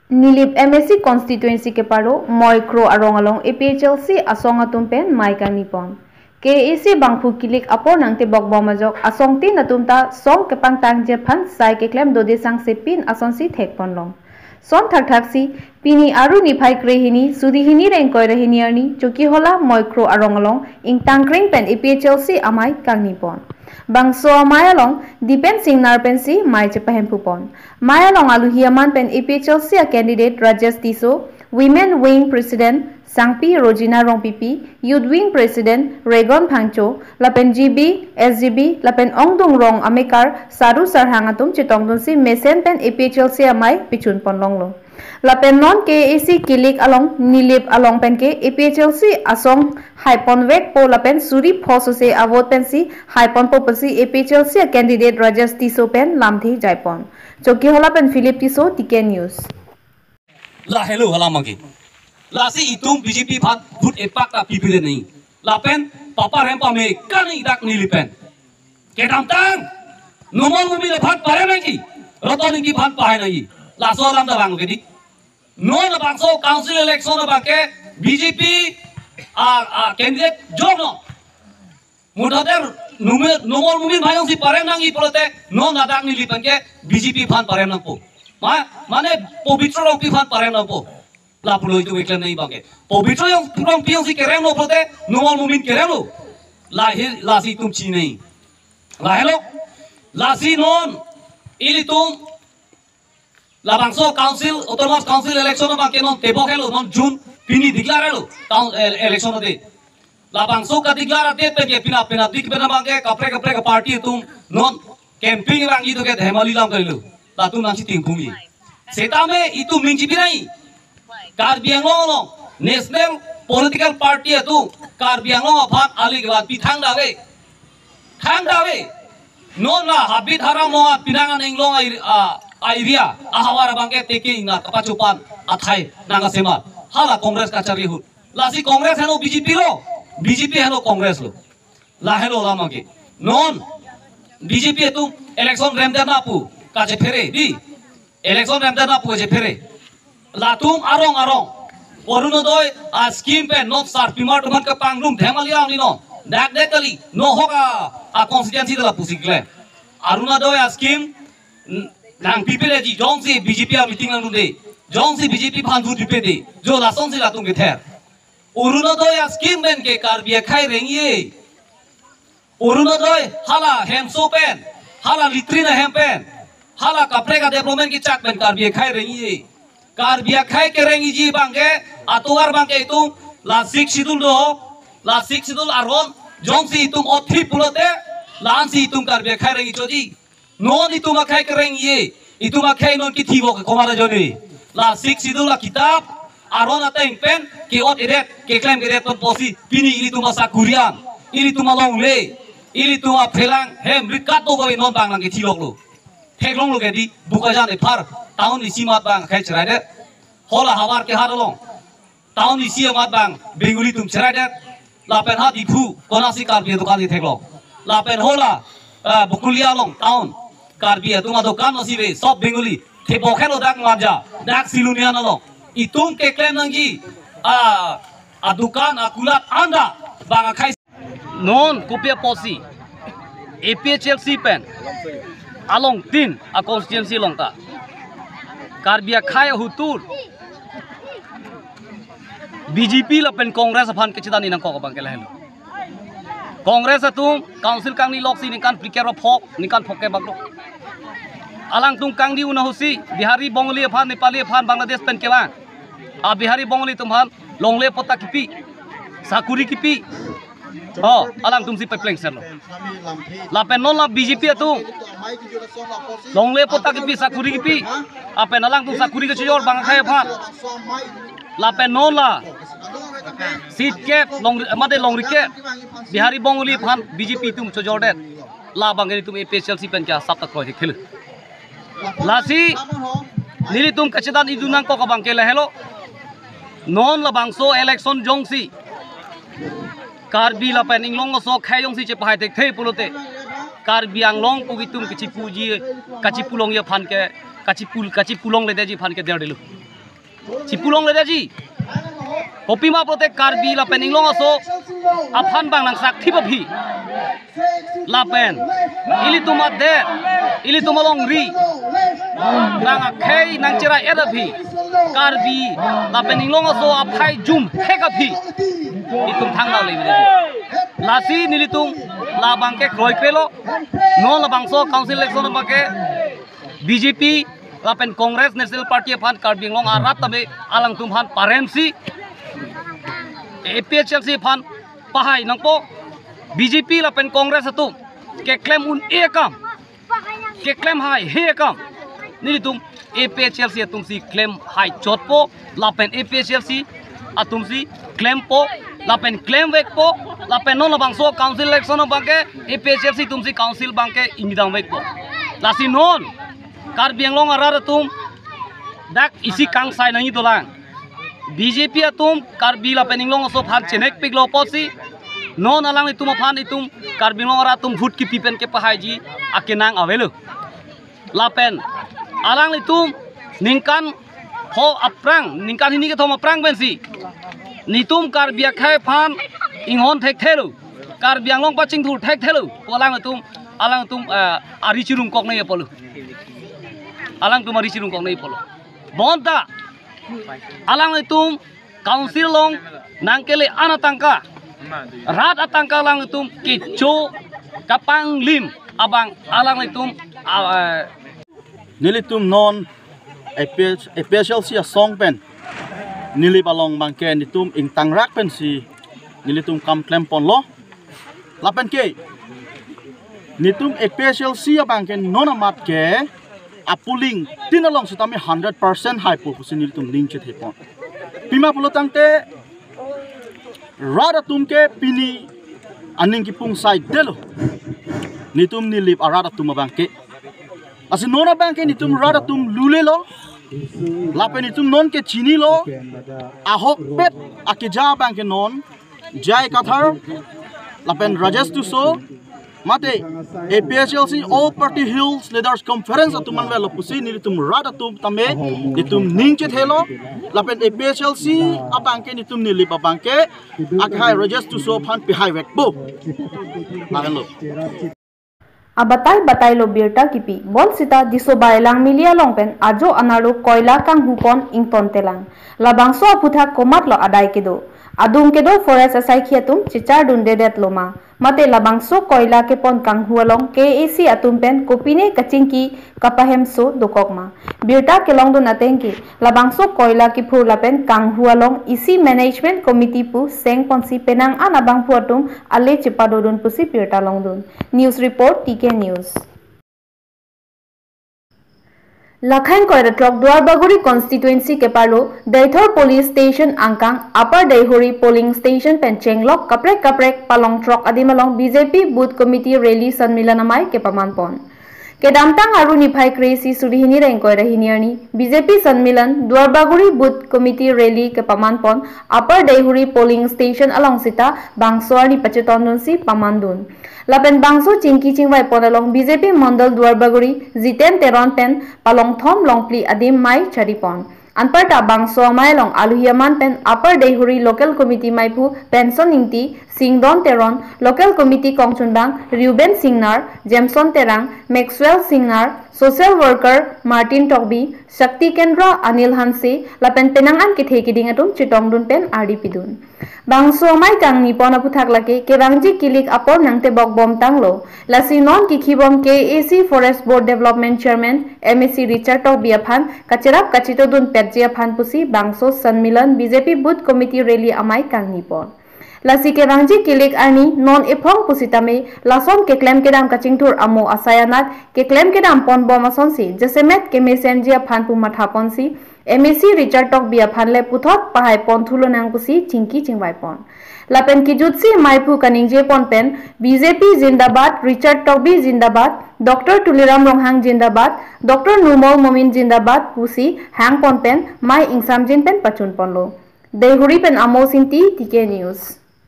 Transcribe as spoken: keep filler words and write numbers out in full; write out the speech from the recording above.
Nilip M A C constituency kepado Moikro arong along A P H L C asong atum pen mei kangni pon. K A A C bangphu kilik apor nangtebok bom ajok asongtin atum ta song kepangtangji aphan sai keklem dode sangse pin asonsi thek ponlong. Son thakthak si pini Aru niphai krehini suri hini ra ingkoi ra hini arni Chokihola Moikro arong along ingtangkreng pen A P H L C amei kangni pon. Bangso amei along Dipen Singnar pensi mei chepahemphu pon. Mei along aluhi aman pen A P H L C a candidate Rajesh Tisso, Women Wing President Sangpi Rojina Rongpipi, Youth Wing President Regon Phangcho, lapen G B, S G B, lapen ongdung rong amekar Saru Sarhang atum chetongdunsi mesen pen A P H L C amei pichun ponlonglo. Lapen non K A A C kilik along Nilip along pen ke A P H L C asong hai ponvekpo lapen suri pho sose avote pensi hai ponpo pusi A P H L C a candidate Rajesh Tisso pen lamthe jai pon. Chokihola pen Philip Tisso, T K News. Lahelo hala mangke. Lasi itum B J P aphan vote epak ta pipile nangji. Lapen papar hem pame kani dak Nilip pen. Kedamtang Numal Momin aphan parem nangji. Roton Ingti aphan pahai nangji. Laso alam ta vanglo kedi. Non labangso council election abangke B J P a, a candidate joknon. Muthatter Numal, Numal Momin aphan jongsi parem nangji pulote non ladak Nilip pen ke B J P aphan parem nangpo. Ma, mane Pabitra Rongpi aphan parem nangpo. Lapulo itum keklem nangji abangke. Pabitra Rongpi jongsi keremlo pulote Numal Momin keremlo. Lahi, lasi itum chinine. Lahelo. Lasi non ilitum labangso council, autonomous council election abangke non tebok helo, non June pini declare helo, town, eh, election ade. Labangso ka declare ade pen ke pina pina dik pen abangke kaprek kaprek party atum non campaign rang itu ke Dhemali lam kalilo. Latum nangsi tingpungji. Setame itum ningje pinai. Karbi Anglong along national political party atum Karbi Anglong aphan ali kevan pi thangdave. Thangdave. Non la habit haram along pinangan inglong a, a, a area ahavar abangke teke ingna kapachupan athai nangkasemat. Hala Congress kachari ahut. Lasi Congress heno B J P lo. B J P heno Congress lo. Lahelo hala mangke. Non B J P atum election remdet na pu kachephere di. Election remdet na pu kachephere. Latum arong arong Orunodoi a scheme pen non sarpimar atum aphan kepangrum Dhemali arni non. Dak dak kali no hok a, a constituency ta lapusi kle. Orunodoi a scheme n-, nangpipedeji jongsi B J P a meeting nangdunde. Jongsi B J P aphan vote pipede. Jo lasonsi latum kether. Orunodoi a scheme pen ke Karbi akhei rengji. Orunodoi hala hemso pen, hala latrine ahem pen, hala kaprek a development kechak pen Karbi akhei rengji. Karbi akhei kerengji abangke, atovar abangke itum la Sixth Schedule do, la Sixth Schedule aron, jongsi itum othi pulote, la-ansi itum Karbi akhei rengji choji. Non itum akhei kerengji, itum akhei non kethivok komat ajoine. La Sixth Schedule la kitap aron ateng pen ke-ot edet, keklem edet pen pusi pini ilitum asakuri an, ilitum alongle, ilitum aphelang hem rikat do koi non bang nangkethiloklo. Theklonglo kedi, Bokajan ephar town isi amat bang akhei cheraidet. Hala havar kehar along town isi amat bang Bengali atum cheraidet. Lapen ha Diphu konatsi Karbi adukan ketheklong. Lapen hala, ah, Bokolia along town Karbi atum adukan nasi ve sob Bengali. Thebok helo dak Manja, dak Silonijan along. Itum keklem nangji, ah, adukan akulat anda bang akhei. Non kopi apotsi A P H L C pen along tin a constituency along ta Karbi akhei ahutur B J P lapen Congress aphan kachethan nangkok abangke lahelo. Congress atum council kangni loksi ningkan phlikep ra phok, ningkan phokep bak do. Alangtum kangni un ahutsi Bihari Bongali aphan, Nepali aphan, Bangladesh pen kevang a Bihari Bongali atum aphan longle patta kipi, sakuri kipi. Oh, alangtumsi peplengserlo. Lapen non la B J P atum longle patta kipi, sakuri kipi. Lapen alangtum sakuri kachojor bang akhei aphan. Lapen non la seat kep, long, mate longri kep Bihari Bongali aphan B J P atum chojordet. La abangke itum A P H L C pen ke asap ta kroithekthe. Lasi nelitum kachethan idun nangkok abangke lahelo. Non labangso election jongsi Karbi lapen inglong aso akhei jongsi chepahai thekthe pulote Karbi Anglong pu itum kachipuji, kachipulongji aphan ke, kachipul, kachipulongledetji aphan ke derdelo. Chipulongledeji. Kopima pulote Karbi lapen Inglong aso aphan bang nangsak thip aphi. Lapen ilitum adet, ilitum alongri, nang akhei nangcherai-et aphi, Karbi lapen Inglong aso aphai jum hek aphi, itum thangta lemeji. Lasi nelitum labangke kroikrelo, non labangso council election abangke B J P lapen Congress National Party aphan Karbi Anglong arat tame alangtum aphan paremsi A P H L C aphan pahai nangpo. B J P lapen Congress atum keklem un-e akam, keklem haihe akam nelitum A P H L C atumsi klem hai chotpo, lapen A P H L C atumsi klempo, lapen klemvekpo, lapen non labangso council election abangke A P H L C atumsi council abangke ingdamvekpo. Lasi non Karbi Anglong arat atum dak isi kangsai nangji dolang. B J P atum Karbi lapen Inglong aso aphan chenekpiklo apotsi non alanglitum aphan itum Karbi Anglong arat atum vote kipi pen kepahaiji akenang avelo. Lapen alanglitum ningkan ho aphrang, ningkan hini kethom aphrang pensi nelitum Karbi akhei aphan inghon thekthelo, Karbi Anglong pachingthur thekthelo pu alangtum, alangtum, eh, ari chirungkok nangji apotlo. Alangtum ari chirungkok nangji apotlo. Bonta alanglitum council along nangkele-an atangka, rat atangka alanglitum kecho kapanglim abang alanglitum, ah, eh, nelitum non A P H, A P H L C asong pen Nilip along abangke nelitum ingtangrak pensi nelitum kam klemponlo. Lapen ke nelitum A P H L C abangke non amat ke a-polling tin along sitame hundred percent haipo pusi nelitum ning chethepon. Pima pulo tangte rat atum ke pini aning kipung saidetlo. Nelitum Nilip arat atum abangke. Lasi non abangke nelitum rat atum lulelo. Lapen nelitum nonke chinilo. Ahokpet akeja abangke non J I Kathar lapen Rajesh Tisso mate A P H L C All Party Hills Leaders Conference atum manvelo pusi nelitum rat atum tame nelitum ning chethelo. Lapen A P H L C abangke nelitum Nilip abangke akhei Rajesh Tisso aphan pihaivekpo. Lahenlo. Abatai batailo birta kipi. Bonsita Disobai Langmili along pen ajo anarlo koila kanghupon ingtontelang. Labangso aphuthak komatlo adai kedo, adung kedo forest asaikhi atum chechardundedetloma? Mate labangso koila kepon kanghu along K A A C atum pen kopine kachingki kapahemso dokokma? Birta kelongdun atengke labangso koila kiphur lapen kanghu along isi management committee pu sengponsi penang an abangphu atum ale chepadodun pusi birta longdun. News report, T K News. Lakhang koiratrok Duarbagori constituency keparlo Deithor police station angkang Upper Deihori polling station pen chenglok kaprek kaprek palong throk adim along B J P booth committee rally Sanmilan amei kepamanpon. Kedamtang Aru niphai kre-isi suri hini ra ingkoi ra hini arni B J P Sanmilan Duarbagori booth committee rally kepamanpon Upper Deihori polling station along sita bangso arni pachetondunsi pamandun. Lapen bangso chingki chingvaipon along B J P Mandal Duarbagori Jiten Teron pen palong thom longphli adim mei charipon. Anparta bangso amei along aluhi aman pen Upper Deihori Local Committee meiphu Penson Ingti, Singdon Teron, Local Committee kongchunbang Reuben Singnar, Jameson Terang, Maxwell Singnar, Social Worker Martin Tokbi, Shakti Kendra Anil Hanse, lapen penang an kethe keding atum chetongdun pen ardi pidun. Bangso amei kangnipon aphuthak lake kevangji kilik apor nangtebok bomtanglo. Lasi non kikhibom K A A C Forest Board Development Chairman M A C Richard Tokbi aphan kacherap kachetodun petji aphan pusi bangso Sanmilan B J P Booth Committee Rally amei kangnipon. Lasi kevangji kilik arni non ephong pusitame lason keklem kedam kachingthur amo asai anat keklem kedam ponbom asonsi jasemet kemesenji aphan pu mathaponsi M A C Richard Tokbi aphan le puthot pahai pon thulonang pusi chingki chingvaipon. Lapen kijutsi meiphu kaningjepon pen B J P Zindabad, Richard Tokbi Zindabad, Doctor Tuliram Ronghang Zindabad, Doctor Numal Momin Zindabad pusi hangpon pen mei ingsamjin pen pachunponlo. Deihori pen Amos Ingti, T K News.